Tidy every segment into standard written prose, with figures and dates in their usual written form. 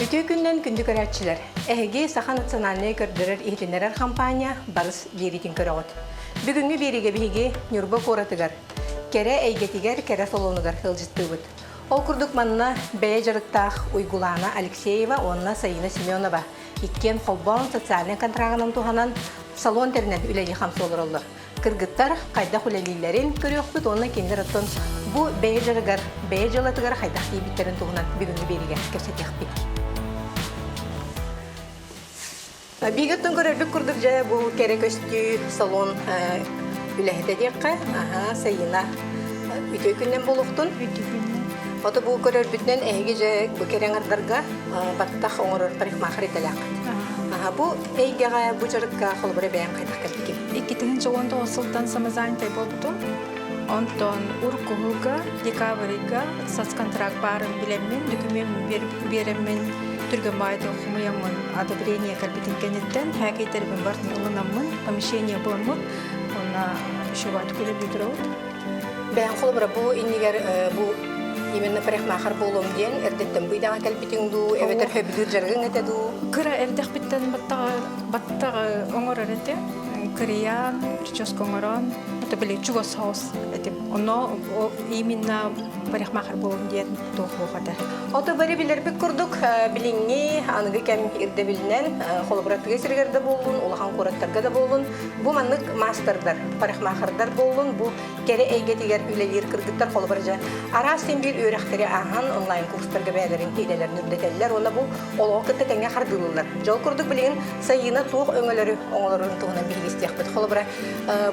Үтүө күннэн күндү көрөөччүлэр! Эһиги Саха национальнай көрдөрөр-иһитиннэрэр хампаанньа Барыс биэриитин көрөҕүт. Бүгүҥҥү биэриигэ биһиги Ньурба куоратыгар кэрэ эйгэтигэр, кэрэ солуонугар ыалдьыттыыбыт. Ол курдук манна бэйэ дьарыктаах Уйгулаана Алексеева уонна Саина Семенова иккиэн холбоон социальнай контрагынан туһанан салон тэринэн үлэлии-хамсыы олороллор. Кыргыттар хайдах үлэлииллэрин көрүөхпүт уонна кинилэр оттон бу бэйэ дьарыгар, бэйэ дьыалатыгар хайдах тиийбиттэрин туһунан бүгүҥҥү биэриигэ кэпсэтиэхпит. Биһиги көрөрбүт курдук дьэ бу кэрэ көстүү салон үлэһитэ диэххэ, аһаа, Сайына үтүө күннэн буолуохтун. Үтүө күннэн. Ото бу көрөрбүтүнэн эһиги дьэ бу кэрэ аҥардарга баттах оҥорор парикмахер идэлээххит. Аха, бу эйгэҕэ, бу дьарыкка холобура бэйэҥ хайдах кэлбиккин? 2019 сылтан самозанятай буолбутум. Онтон уруккуһуга декабрьга соцконтракт баарын билэммин, документ биэрэммин түргэн баайдык хомуйаммын одобрение кэлбитин кэнниттэн хээкэйдэрбин барытын ылынаммын помещение буламмыт уонна счёбат үлэлии турабыт. Бэйэҥ холобура бу иннигэр бу именно парикмахер буолуом диэн эрдэттэн бу идэҕэ кэлбитиҥ дуу эбэтэр сөбүлүүр дьарыгыҥ этэ дуу? Кыра эрдэхпиттэн баттаҕы оҥорор этим. Кырыйан, прическа оҥорон, это были чугас соҕус этим. Оно именно парикмахер буолуом диэн туох этэ. Ото бары билэрбит курдук, билиҥҥи аныгы кэм ирдэбилинэн, холобура тыа сиригэр да буоллун, улахан куораттарга да буоллун, бу маннык маастардар, парикмахердар буоллун, бу кэрэ эйгэтигэр үлэлиир кыргыттар холобура дьэ араас син биир үөрэхтэри ааһан онлайн курстарга бэйэлэрин идэлэрин үрдэтэллэр уонна бу олоҕу кытта тэҥҥэ хардыылыыллар. Дьол курдук билигин Сайыына туох өҥөлөрү оҥорорун туһунан биһиги истиэхпит. Холобура,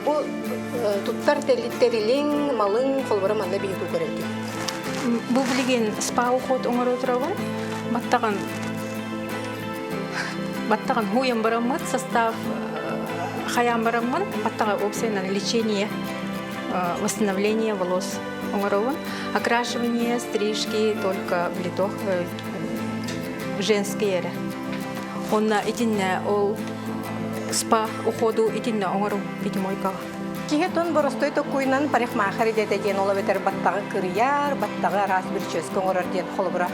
бу туттар тэрилиҥ, малыҥ, холобура манна биһиги көрөбүт. Бу билигин спа уход оҥоро турабын. Баттаҕын баттаҕын хуйан бараммыт состав хайаан бараммын баттаҕа опциянан лечение восстановление волос оҥоробун. Окрашивание, стрижки только блитох женский эрэ. Онно итиннэ ол спа уходу итиннэ оҥорум видимойкаҕа. Киһи тон боростой токкуйунан парикмахер идэтэ диэн ол эбэтэр баттаҕы кырыйар, баттаҕы араас бүрчүөскэ оҥорор диэн холобура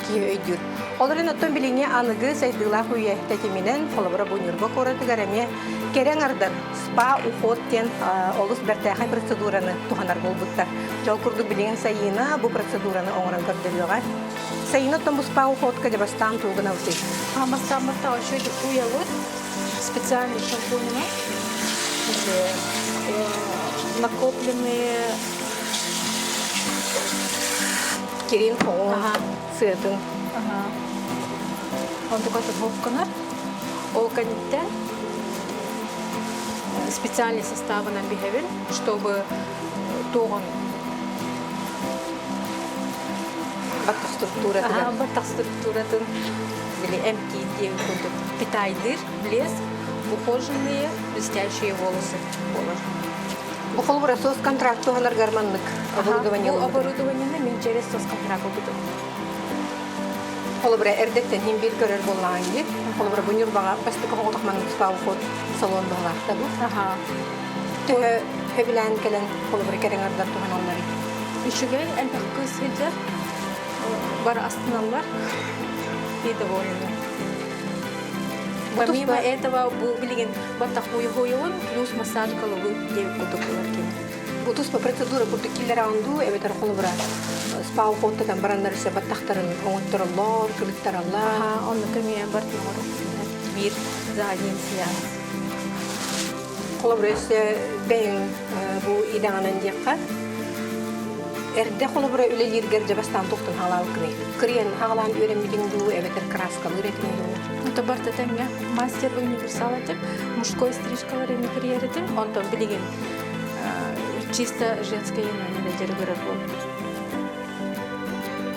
киһи өйдүүр. Ол эрэн оттон билиҥҥи аныгы сайдыылаах үйэ тэтиминэн холобура бу Ньурба куоратыгар эмиэ кэрэ аҥардар спа уход диэн олус бэртээхэй процедураны туһанар буолбуттар. Дьол курдук билигин Сайыына бу процедураны оҥорон көрдөрүөҕэ. Сайыына оттон бу спа уходка дьэ бастаан тугу гынабытый? Бастаан баттаҕа үчүгэй уйабыт специальный шампуньна накопленные Кирин хоҕун сыатын. Онтукатын хопканар. Ол кэнниттэн специальный составынан биһэбин, чтобы туоҕун баттах структуратыгар баттах структуратын били эмтиир диэн курдук питайдыыр блеск ухоженные блестящие волосы буолар. Бу холобура соцконтракт туһанаргар маннык оборудование Бу оборудованиены мин через соцконтракт ылбытым. Холобура эрдэттэн иһин биир көрөр буоллаҕыҥ дии. Холобура бу Ньурбаҕа бастакы оҕотох маннык спа-уход салон баҕалаахта бу. Төһө сөбүлээн кэлэн холобура кэрэҥ ардар туһаналларый? Үчүгэй элбэх кыыс сылдьар. Бары астыналлар и довольны. Помимо этого, бу билигин баттах хуйуһуйугун плюс массаж головы диэбит курдук ылар кини. Бу туспа процедура курдук киллэрэҕин дуу, эбэтэр холобура Спа ухуоттатан бараннар өссө баттахтарын оҥоттороллор, кырыттараллар. Аха, онно көмүйэн бартын оҥорор. Биир за один сеанс. Холобура өссө бэйэҥ бу идэҕинэн диэххэ, эрдэ холобура үлэлииргэр дьэ бастаан туохтан хаалаабыккыный? Кырыйан хаалаан үөрэммитиҥ дуу, эбэтэр кырааскалыыр этиҥ дуу? Это барта тэҥҥэ мастер универсал этим, мужской стрижкалар эми кырыйар этим, онтон билигин чисто женское именно дьарыгырар буолбут.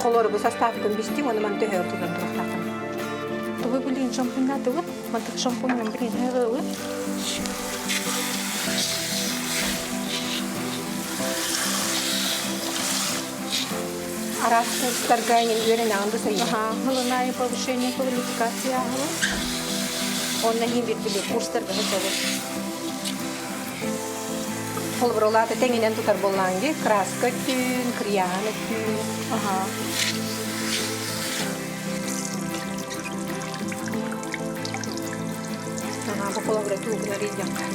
Холору бу составкын бистиҥ, ону ман төһө ортотун туруохтааххын? Тугу билигин шампуннаатыбыт, мантык шампуннан билигин ыгыбыт. Араас курстарга үөрэнэҕин да сайын. Аха, хылынайы повышение квалификации ааһабын. Онно иһин били курстарга сылдьабын. Холобур, ол аата тэҥинэн тутар буоллаҕыҥ дии, краска өттүүн, кырыйааһын өттүүн. Аха. Аха, бу холобура тугунар иидиэххэ.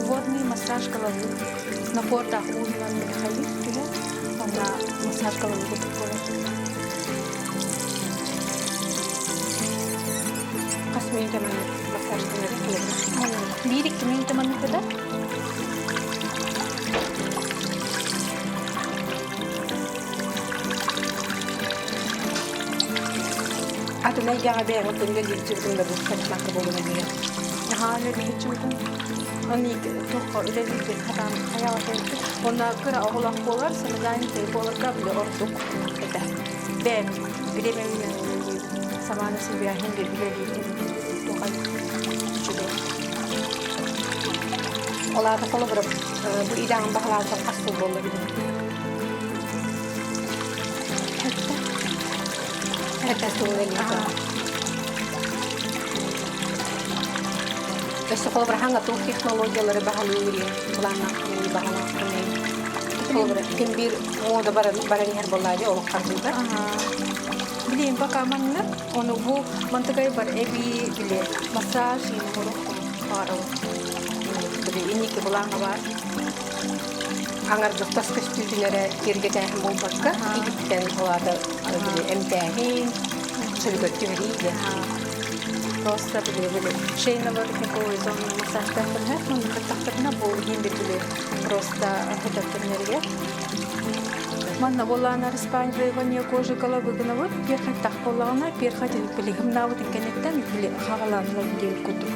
Водный массаж головы. Напордаах уунан Михаил түһэр. Онно массаж головы курдук буолар. Хас мүнүүтэ маннык массажтанар холобура? Биир-икки мүнүүтэ маннык кытар. Атын эйгэҕэ бэйэҥ отунга диирчибитин да бу буолуна диэн. Наһаа үлэлиһиччибитин. Аны туохха үлэлиирбин хатаан хайаҕа Онно кыра оҕолоох буолар, самозанятый буоларга били ордук этэ. Бэйэм бириэмэбинэн үлэлиир, сама на себя иһин үлэлиир туох үчүгэй. Ол аата холобура бу идэҕин баһылаабытын хас сыл буолла билигин? Хэттэ. Хэттэ сыл үлэлиир. Өссө холобура хаҥа туох технологиялары баһылыыр былааннааххыный, баҕалааххыный? Холобура ким биир мода баран баран иһэр буоллаа дии олох хардыыта. Билиим пока маннык, ону бу мантыкай бар эбии били массаж оҥоруох баҕарабын. Били инники былааҥҥа баар. Аҥардастас көстүүтүн эрэ киэргэтээһин буолбакка, иһиттэн улаата били эмтээһин, чөлүгэр түһэрии диэн. Просто били били шейно-воротниковой зона массажтаахтарына, кыттахтарына бу иһин били просто хотаттарнарыгар. Манна буолаанар спаньвоевание кожи головы гынабыт, перхаттах буоллаҕына, перхать били хымнаабыт кэнниттэн били хаҕалаанылар диэбит курдук.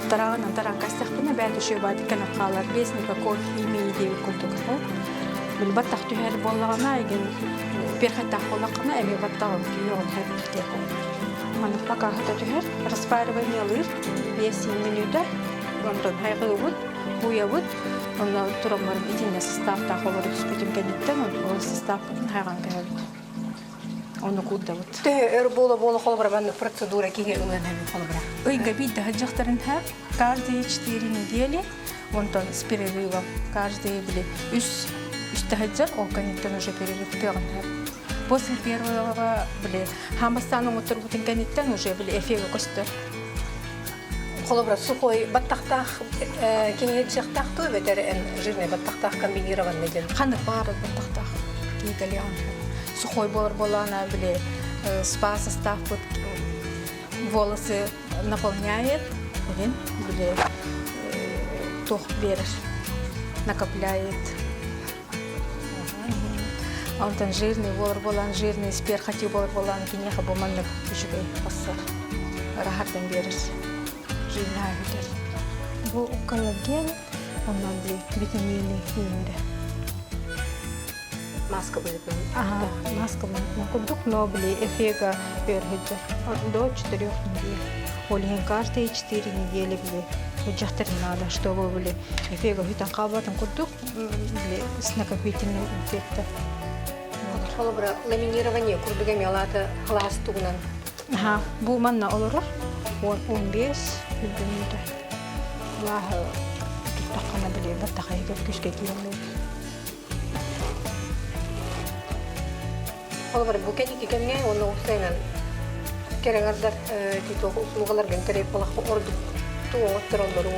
Тарааҕынан тарааккастахпына бэйэ түшүө баат кэнэ хаалар, без никакой химии диэбит курдук. Били баттах түһэр буоллаҕына, эгин перхаттах буоллаххына, эмиэ баттаҕын түһүөҕүн хэп Маннык покаһыта түһэр, распариваниелыыр 5-7 мүнүүтэ, онтон хайҕыыбыт, уйабыт, онно тураммар итиннэ састааптаах олору түспүтүм кэнниттэн ол састааппытын хайҕаан кэһэбит. Ону куурдабыт. Төһө өр буола-буола холобура маннык процедура киһи ылыан эбит холобура? Ыйга биирдэ сылдьахтарын һэ, каждые 4 недели, онтон с перерывом, каждые били үс үстэ сылдьар, ол кэнниттэн уже перерыв тыаҕын һэ. После первого били хамастаан оҥотторбутун кэнниттэн уже били эффегэ көстөр. Холобура сухой баттахтаах киһи дьахтаах туу эбэтэр эн жирный баттахтаах комбинированный диэн. Ханнык баар баттахтаах киитэлиэҕин сухой буолар буолаана били спа составпыт волосы наполняет, блин, били туох биэрэр, накопляет. Онтон жирный буолар буолан, жирный сперхати буолар буолан, киниэхэ бу маннык үчүгэй бассар. Рахаттан биэрэр. Жирный бүтэр. Бу коллаген, онон били витамины иҥэрэ. Маска быһыытынан. Ага, маска быһыытынан курдук, но били эффега өр сылдьар. До 4 недель. Ол иһин каждые 4 недели били сылдьахтар надо, чтобы били эффега бүтэн хаалбатын курдук, били с накопительным эффектом. Холобура ламинирование курдук эми алаата халаас тугунан. Аха, бу манна олорор. 15 мүнүүтэ. Лааһы туттаххана били баттахайыгар күскэ киирэн Холобура бу кэнники кэмҥэ уонна уопсайынан кэрэҥэрдэр титох услугаларгын тэрийп буолахха ордук туу оҥоттороллору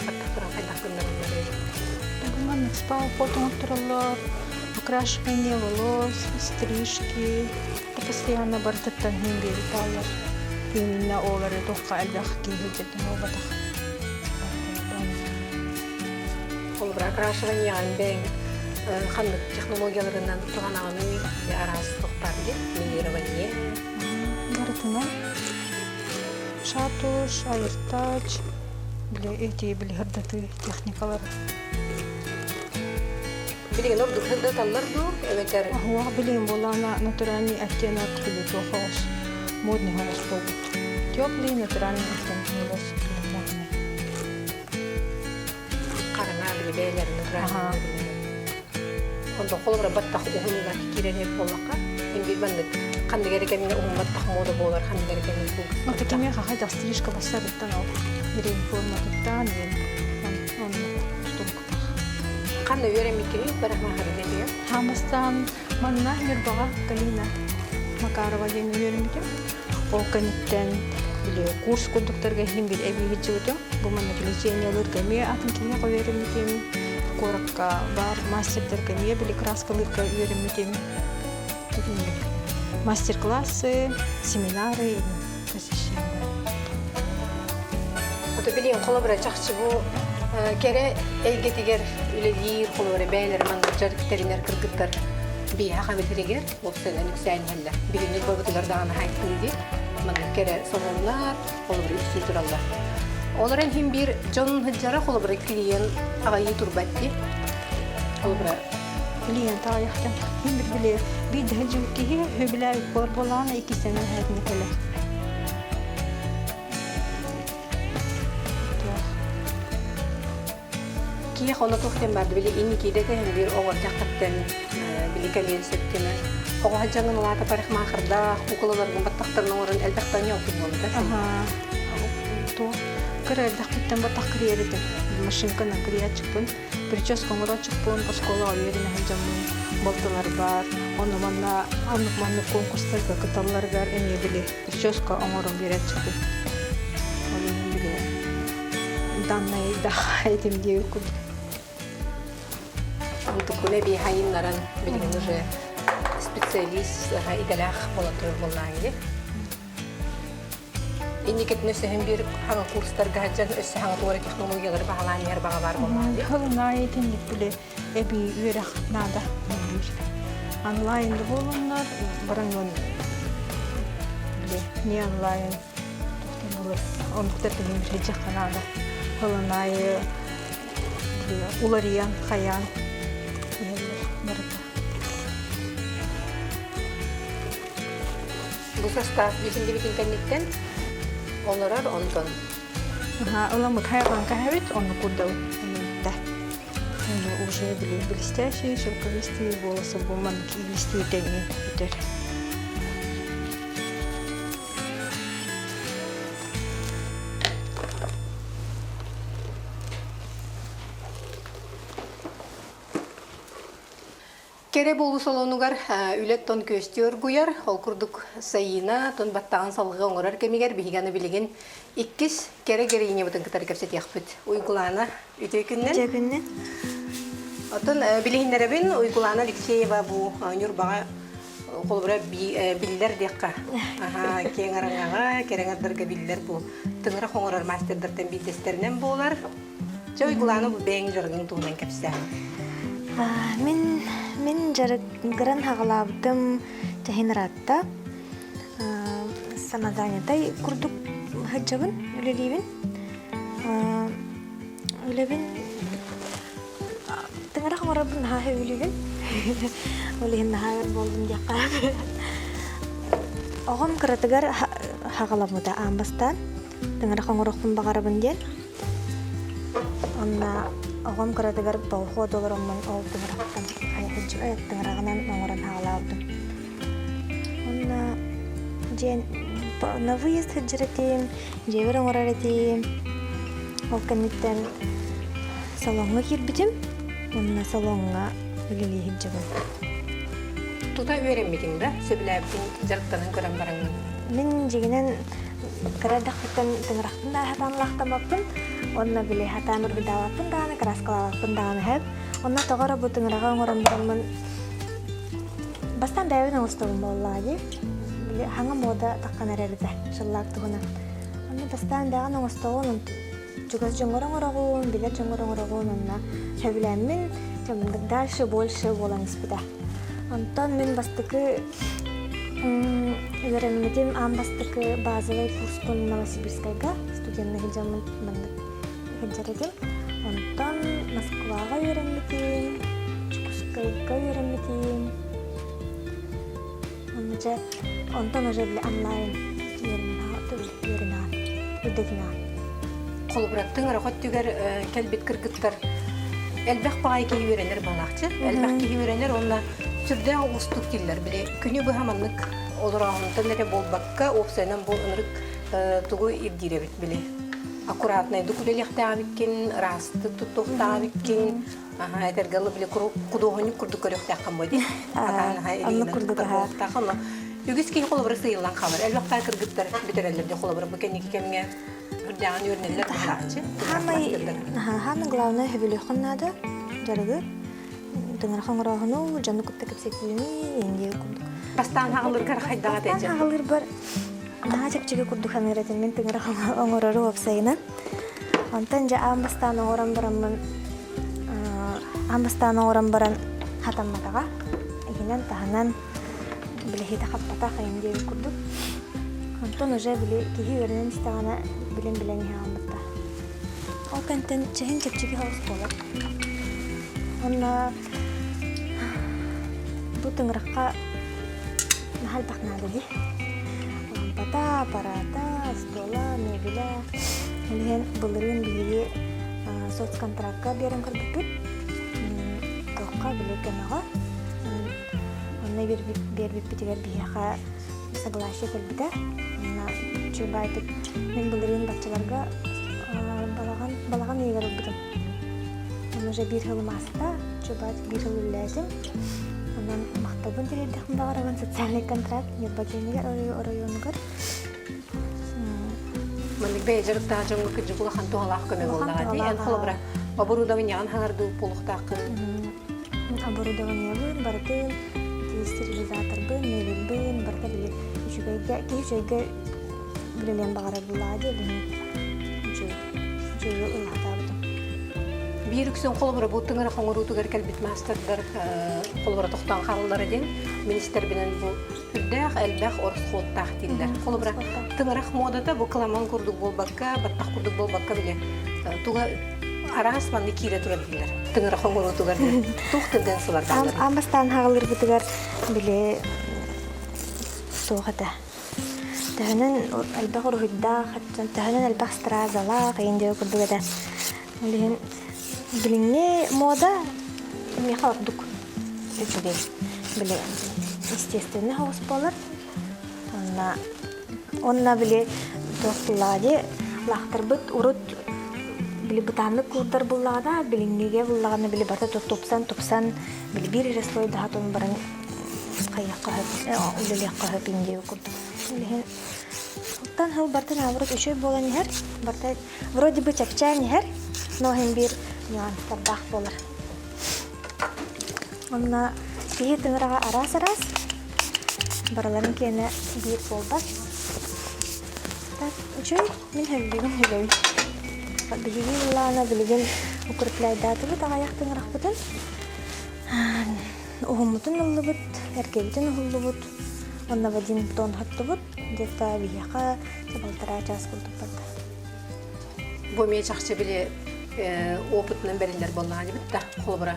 аттахтаран хайдах гыннаралларый? Маннык спа уход оҥоттороллор. Окрашивание волос, стрижки, постоянно барытыттан иһин биэрит бааллар. Именно оолары туохха элбэх киһи дьэтин буолбатах. Холобура, окрашивание бэйэҥ ханнык технологияларынан туһанаҕыный араас туохтар диэн минирование Барытынан шатуш, аиртач, били эти били ырдатыы техникалар. Билигин ордук сырдаталлар дуу, эбэтэр Оһуох билигин буоллаҕына натуральный оттенок или туох оҕус модный оҕус буолбут. Теплый натуральный оттенок волос модный. Хараҥа били бэйэлэрин натуральный. Онтон холобура баттах уһунугар киирэн иһэр буоллахха, мин биир маннык ханнык эрэ кэмҥэ уһун баттах мода буолар, ханнык эрэ кэмҥэ кылгас Ото кимиэхэ хайдах стрижка бассарыттан ол дириҥ форматыттан диэн оннук тутулуктаах. Ханна үөрэммиккиний парикмахерга диэн? Хаамастаан манна Ньурбаҕа Галина Макарова диэн үөрэммитим. Ол кэнниттэн били курс курдуктарга иһин бир эбии сылдьыбытым. Бу манна лечениелыырга эмиэ атын киһиэхэ үөрэммитим. Куоракка баар мастердарга эмиэ били краскалыырга үөрэммитим. Мастер-классы, семинары посещала. Ото билиэн холобура чахчы бу кэрэ эйгэтигэр үлэлиир холобура бэйэлэрэ маннык дьарык тэринэр кыргыттар биһиэхэ хабитиригэр уопсайынан үксээн иһэллэр. Билиҥҥи бабытыгар даҕаны хайдыы дии маннык кэрэ салоннар холобура үксүү тураллар. Олорон иһин биир дьон сылдьара холобура клиент аҕайыы турбат дии. Холобура Клиент аҕыйахтан мин бир били биир дэһэ киһи хөбүлээбит буолар буоллаҕына иккистээн эһээтини кэлэр. Киһи хоно туох диэн барды били инникиде тэһэн биир оҕо дьахтартан били кэлиэн сөп диэн оҕо сылдьаҥын улаата парикмахердаах куколаларгын баттахтарын оҥорон элбэхтэн ньоотун буолбута. Туох кыра элбэхпиттэн баттах кырыйар этим. Машинканан кырыйааччыкпын. Прическа оҥорооччукпун, оскуолаҕа үөрэнэ сылдьаммын балтыларбар, ону манна оннук маннык конкурстарга кыталларыгар эмиэ били прическа оҥорон биэрээччикпин. Ол иһин били даннай да этим диэбит курдук. Тукуна эбии хайыннаран билигин уже специалист идэлээх буола турар буоллаҕыҥ дии. Инникитин өссө биир хаҥа курстарга сылдьан өссө хаҥа туора технологиялары баһылаан иһэр баҕа баар буоллаҕа дии. Хылынаа итинник били эбии үөрэх наада биир. Онлайн да буолуннар, бараҥын били не онлайн тохтон булар. Оннуктар билин билиэххэ наада. Хылынаайы уларыйан, хайаан иһэллэр барыта. Бу састаап битин кэнниттэн олорор онтон. Ыламыт хайҕан кэһэбит, онну курдабыт. Да. Уже били блестящие, шелковистые волосы буман киилистии тэҥҥэ бүтэр. Кэрэ буолуу салонугар үлэ тон күөстүү оргуйар. Ол курдук Саина тон баттаҕын салгыы оҥорор кэмигэр биһиги аны билигин иккис кэрэ героинябытын кытары кэпсэтиэхпит. Уйгулаана, үтүө күннэн. Үтүө күннэн. Оттон билиһиннэрэбин Уйгулаана Алексеева бу Ньурбаҕа холобура биллэр диэххэ. Киэҥ араҥаҕа, кэрэ аҥардарга биллэр бу тыҥырах оҥорор мастердартан биирдэстэринэн буолар. Чэ, Уйгулаана бу бэйэҥ дьарыгыҥ туһунан кэпсээ. Мин мин дьарыгыран хаҕалаабытым тэһин ыраатта. Самозанятай курдук сылдьабын, үлэлиибин. Үлэбин тыҥырах оҥорорбун наһаа сөбүлүүбүн. Ол иһин наһаа өр буоллум диэххэ. Оҕом кыратыгар хаҕаламмыта аан бастаан. Тыҥырах оҥоруохпун баҕарабын диэн. Онно оҕом кыратыгар болхуот олороммун ол тыҥырахтан тыҥыраҕынан оҥорон хаалаабытым. Онно дьиэн на выезд сылдьар этим, дьиэбэр оҥорор этим. Ол кэнниттэн салоҥҥа киирбитим. Онно салоҥҥа үлэлии сылдьабын. Тута үөрэммитиҥ да, сөбүлээбитиҥ дьарыктанан көрөн бараҥҥын? Мин дьиҥинэн Кыра эрдэхпиттэн тыҥырахпын да сатаан улаахтаммаппын уонна били сатаан уруһуйдаабаппын даҕаны, кырааскалаабаппын даҕаны сөп. Онно тоҕо эрэ бу тыҥыраҕы оҥорон бараммын. Бастаан бэйэбин оҥостобун буоллаҕа дии. Били хаҥа муода таххан эрэр этэ шеллак туһунан. Онно бастаан бэйэҕин оҥостоҕун, чугас дьоҥҥор оҥороҕун, билэр дьоҥҥор оҥороҕун, онно сөбүлээммин дальше больше буолан испитэ. Онтон мин бастакы үөрэммитим аан бастакы базовай курспун Новосибирскайга студенныы сылдьаммын маннык сылдьар этим. Онтон Москваҕа үөрэммитим, Дьокуускайга үөрэммитим. Онно дьэ онтон уже били онлайн үөрэнэҕин, үрдэтинэҕин. Холобура, тыҥырах өттүгэр кэлбит кыргыттар элбэх баҕайы киһи үөрэнэр буолаахчы. Элбэх киһи үөрэнэр уонна сүрдээх уустук дииллэр. Били күнү быһа маннык олорооһунтан эрэ буолбакка, уопсайынан бу ынырык тугу ирдиир эбит били. Аккуратнайдык үлэлиэхтээх эбиккин, ыраастык туттуохтаах эбиккин, аха этэргэ дылы били худуоһунньук курдук көрүөхтээххин бу дии. Оннук курдук аха. Үгүс киһи холобура сыыйыллан хаалар. Элбэх кыргыттар бүтэрэллэр дии холобура бу кэнники кэмҥэ үрдээҕин үөрэнэллэр быһааччы. Хаамай, хаамай главное хөбүлүөххүн наада дьарыгы. Тыҥырах оҥорооһуну, дьону кытта кэпсэтиини, индия курдук. Бастаан хаалыргар хайдаҕа Бастаан хаалырбар наһаа чэпчэки курдук саныыр этим мин тыҥырах оҥорору уопсайынан. Онтон дьэ аан бастаан оҥорон бараммын аан бастаан оҥорон баран хатамматаҕа. Иһинэн-таһынан билиһитэ хаппатах эҥин диэбит курдук. Онтон уже били киһи үөрэнэн истэҕинэ билэн-билэн иһэҕин батта. Ол кэнтэн чэһин чэпчэки соҕус буолар. Уонна бу тыҥырахха наһаа элбэх наада дии. Лампата, аппарата, остуола, мебеля. Ол иһин былырыын биһиги соцконтракка биэрэн көрбүппүт. Туохха били көмөҕө. Онно биэрбиппитигэр биһиэхэ согласие кэлбитэ. Онно үчүгэй мин былырыын баччаларга балаҕан балаҕан ыйыгар ылбытым. Онно уже биир сылым ааста, үчүгэй биир сыл үлэлээтим. Онон махталбын тириэрдэхпин баҕарабын социальный контракт Ньурба киинигэр оройуонугар. Маннык бэйэ дьарыктаах дьоҥҥо кырдьык улахан туһалаах көмө буоллаҕа дии. Эн холобура оборудованиеҕын хаҥардыы буолуохтааххын. Оборудованиебын барытын стерилизаторбын, мебельбин барыта били үчүгэйгэ киһи үчүгэйгэ үлэлиэн баҕарар буллаҕа дии билин үчүгэй үчүгэйи ыллаатаабытым. Биир үксүн холобура бу тыҥырах оҥоруутугар кэлбит маастардар холобура тохтоон хаалаллара диэн министрбинэн бу үрдээх элбэх ороскуоттаах дииллэр. Холобура тыҥырах муодата бу кыламан курдук буолбакка, баттах курдук буолбакка били туга араас манны киирэ турар дииллэр. Тыҥырах оҥоруутугар туох тенденциялар бааллар? Аан бастаан хаалырбытыгар били суох этэ. Төһөнөн элбэх уруһуйдаах, төһөнөн элбэх стразалаах иин диэки курдук этэ. Ол иһин билиҥҥи муода миэхэ ордук үчүгэй. Били естественный соҕус буолар. Онно онно били туох буллаҕа дии лаахтарбыт урут били бытааннык куурдар буллаҕына билиҥҥигэ буллаҕына били барыта тупсан тупсан били биир эрэ слойдаһа баран хайыахха сөп үлэлиэххэ сөп индия курдук. Ол иһин Оттон сыл барыта наоборот үчүгэй буолан иһэр. Барыта вроде бы чэпчээн иһэр, но иһин биир нюанстардаах буолар. Онно киһи тыҥыраҕа араас-араас, барыларын киэнэ биир буолбат. Так, үчүгэй, мин сөбүлүүбүн сөбүлүүбүн. Биһиги ыллаана билигин укрепляйдаатыбыт аҕыйах тыҥырахпытын. Уһуммутун ыллыбыт, эргэбитин уһуллубут, уонна Вадим тон хоттубут, где-то биһиэхэ полтора час курдук барда. Бу эмиэ чахчы били опытынан бэриллэр буоллаҕа дибит да холобура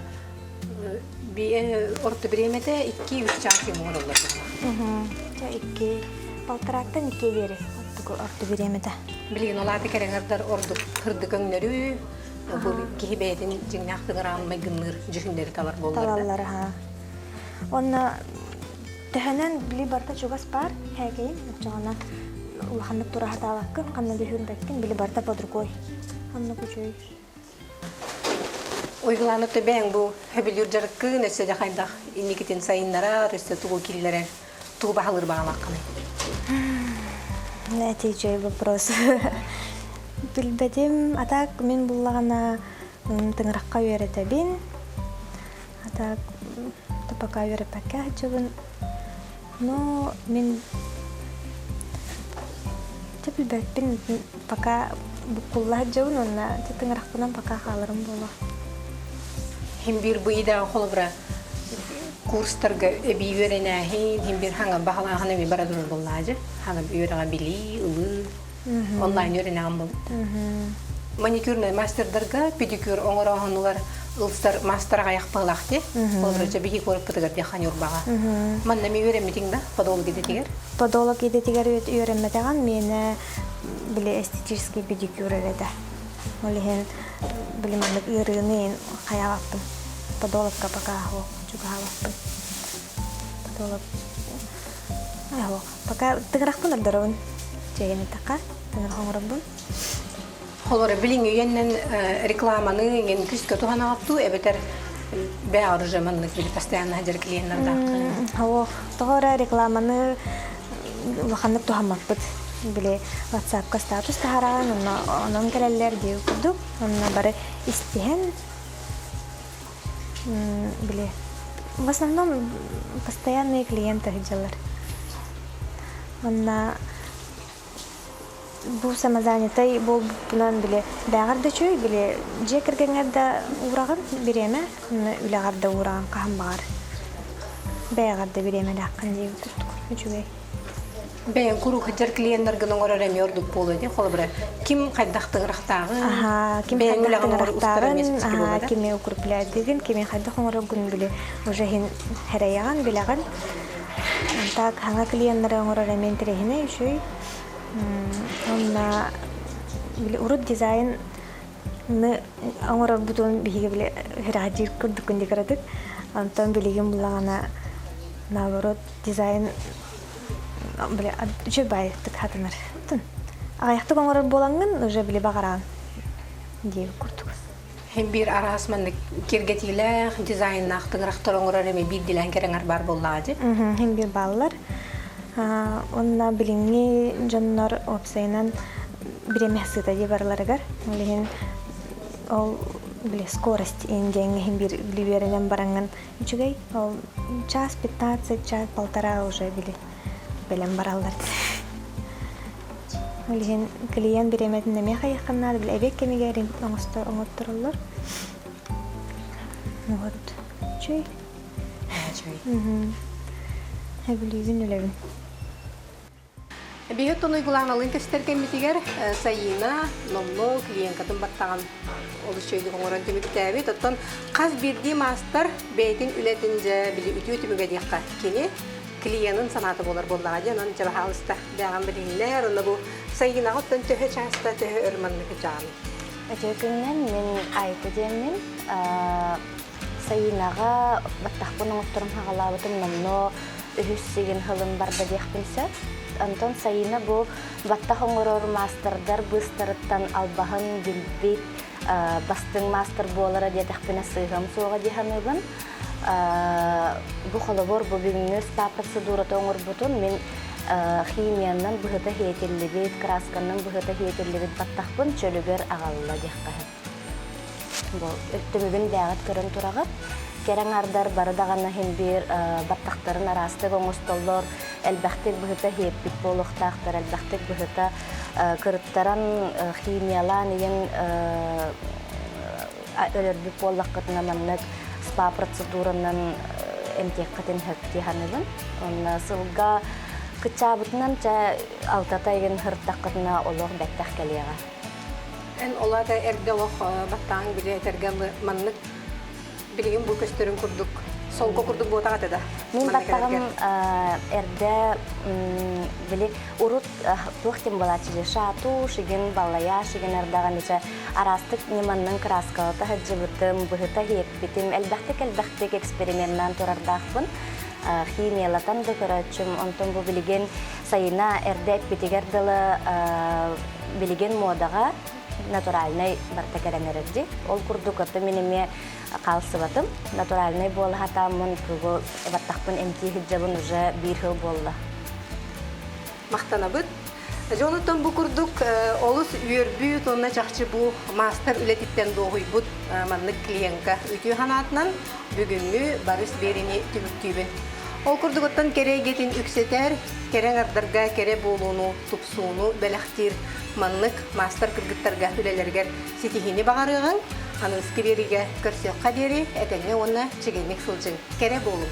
орто бириэмэтэ 2-3 чаас юм оҥороллор буолла. Икки полтораттан икки диэри орто бириэмэтэ. Билигин ол аата кэрэҥэрдэр ордук кырдык өҥнөрүү Бу киһи бэйэтин дьиҥнээх тыҥыраан майгынныыр дьүһүннэри талар буоллар да. Талаллар, аха. Уонна төһөнөн били барыта чугас баар һээкэйин, оччоҕуна улаханнык тура сатаабаккын, ханна да үһүрбэккин, били барыта под рукой. Оннук үчүгэй. Уйгулаана төбөҥ бу хөбүлүүр дьарыккын өссө да хайдах инникитин сайыннарар, өссө тугу киллэрэр, тугу баһылыыр баҕалааххыный? Это үчүгэй вопрос. Билбэтим, а так мин буллаҕына тыҥырахха үөрэтэбин. А так пока үөрэппэккэ сылдьабын. Ну, мин дьэ билбэппин пока буккулла сылдьабын уонна дьэ тыҥырахпынан пока хааларым буолуо. Хим биир бу идэҕэ холобура курстарга эбии үөрэнээһин, хим биир хаҥа баҕалааһын эми бара турар буоллаадьы. Хаҥа үөрэҕэ билии, ылыы, онлайн үөрэнэҕин буолбут. Маникюрнай мастердарга педикюр оҥорооһунугар ылсар мастер аҕайах быһылаах дии. Холобура, биһи куораппытыгар диэхха Ньурбаҕа. Манна ми үөрэммитиҥ да подолог идэтигэр? Подолог идэтигэр үөрэммэтэҕим, миэнэ били эстетический педикюр эрэ этэ. Ол иһин били маннык ыарыыны хайаабаппын. Подологка пока чугаһаабаппын. Подолог Пока тыгырахпын ордоробун. Чэйин эттэххэ, тыгырах оҥоробун. Холоро билиҥҥи үйэннэн рекламаны иҥин күскэ туһанаҕыттуу эбэтэр бээ оружие маннык били постоянно сылдьар клиеннардааххын. Оо, тоҕо эрэ рекламаны улаханнык туһаммаппыт. Били WhatsApp-ка статус таһараҕын, онно онон кэлэллэр диир курдук. Онно бары истиһэн били в основном постоянные клиенты сылдьаллар. Онно бу самозанятай буолбуппунан били бээҕэр да үчүгэй, били дьиэ кэргэҥҥэр да уураҕын бириэмэ, онно үлэҕэр да уураҕын хаһан баҕар. Бэйэҕэр да бириэмэлээххин диэбит курдук үчүгэй. Бэйэҥ куруук сылдьар клиеннаргын оҥорор эмиэ ордук буолуо дии. Холобура, ким хайдах тыҥырахтааҕын, Аһаа, ким бэйэҥ хайдах үлэҕин оҥорор устар эмиэ тыҥырахтааҕын, чэпчэки аһаа, буолуо да? кими укрепляйдыгын, кими хайдах оҥороргун били уже иһин сэрэйэҕин, билэҕин. Так, хаҥа клиеннары оҥорор эмиэ интэриэһинэй үчүгэй. Уонна били урут дизайн оҥорорбутун биһиги били үрэҕдиир курдуккун декоратык. Онтон билигин буллаҕына наоборот дизайн били үчүгэй баайытык хатанар. Аҕыйахтык оҥорор буолаҥҥын уже били баҕараҕын диир курдук. Биир араас маннык киргэтиилээх, дизайннаах тыҥырахтар оҥорор эми биирдилээн кэрэҥэр баар буоллаҕа дии. Хин биир бааллар. Онно билиҥҥи дьоннор уопсайынан бириэмэ сыта дии барыларыгар. Ол иһин ол били скорость диэҥҥэ иһин биир үөрэнэн бараҥҥын үчүгэй. Ол час 15, час полтора уже били бэлэм бараллар. Ол иһин клиент бириэмэтин эмиэ хайыаххын наада, били эбиэт кэмигэр оҥоттороллор. Вот. Үчүгэй. Үчүгэй. Сөбүлүүбүн үлэбин. Биһи тунуйгулааналыын көстөр кэммитигэр Сайыына номнуо клиенткатын баттаҕын олус үчүгэйдик оҥорон түмүктээбит. Оттон хас биирдии маастар бэйэтин үлэтин дьэ били үтүө түмүгэ диэххэ кини клиенын санаата буолар буоллаҕа дии. Онон дьэ баһаалыста бэҕэм билиһиннэр. Онно бу Сайыынаҕа оттон төһө чааста төһө өр маннык дьаҕан? Үтүө күнүнэн мин Айта диэммин. Сайыынаҕа баттахпын оҥотторон хаҕалаабытым номнуо үһүс сигин сылым барда диэхпин сөп. Онтон Сайыына бу баттах оҥорор маастардар быыстарыттан албаһын билбит бастыҥ маастар буолара диэтэхпинэ сыыһам суоҕа дии саныыбын. Бу холобур бу бүгүҥҥү спа процедурата оҥорбутун мин химиянан быһыта хиэтиллибит, красканан быһыта хиэтиллибит баттахпын чөлүгэр аҕалла диэххэ сөп. Бу түмүгүн бэйэҕит көрөн тураҕыт. Кэрэ аҥаардар бары даҕаны иһин биир баттахтарын араастык оҥостоллор, элбэхтик быһыта иһиэппит буолуохтаахтар, элбэхтик быһыта кырыттаран, химиялаан иһин өлөрбүт буоллаххытына маннык спа процедуранан эмтиэххитин сөп дии саныыбын. Уонна сылга кыччаабытынан чэ алтата игин сырыттаххытына олох бэттэх кэлиэҕэ. Эн ол аата эрдэ олох баттаан били этэргэ маннык билигин бу көстөрүн курдук солко курдук буотах этэ да? Мин баттаҕым эрдэ били урут туох диэн буолааччы шату шигин баллая шигин ардаҕын ичэ араастык ньыманнан кырааскалата сылдьыбытым быһыта иһиэппитим элбэхтик элбэхтик эксперименнаан турардаахпын химиялатан да көрөөччүм онтон бу билигин сайына эрдэ эппитигэр дылы билигин муодаҕа натуральнай барыта кэлэн эрэр дии. Ол курдук ото мин эмиэ хаалсыбатым. Натуральнай буола сатааммын тугу баттахпын эмтии сылдьабын уже биир сыл буолла. Махтанабыт. Дьонуттан бу курдук олус үөрбүт уонна чахчы бу маастар үлэтиттэн дуоһуйбут маннык клиенка үтүө санаатынан бүгүҥҥү барыс биэриини түмүктүүбүн. Ол курдугуттан кэрэ эйгэтин үксэтэр, кэрэ аҥардарга кэрэ буолууну, тупсууну бэлэхтиир маннык маастар кыргыттарга үлэлэригэр ситиһиини баҕарыаҕыҥ. Аныгыскы биэриигэ көрсүөххэ диэри этэҥҥэ уонна чэгиэнник сылдьыҥ. Кэрэ буолуҥ!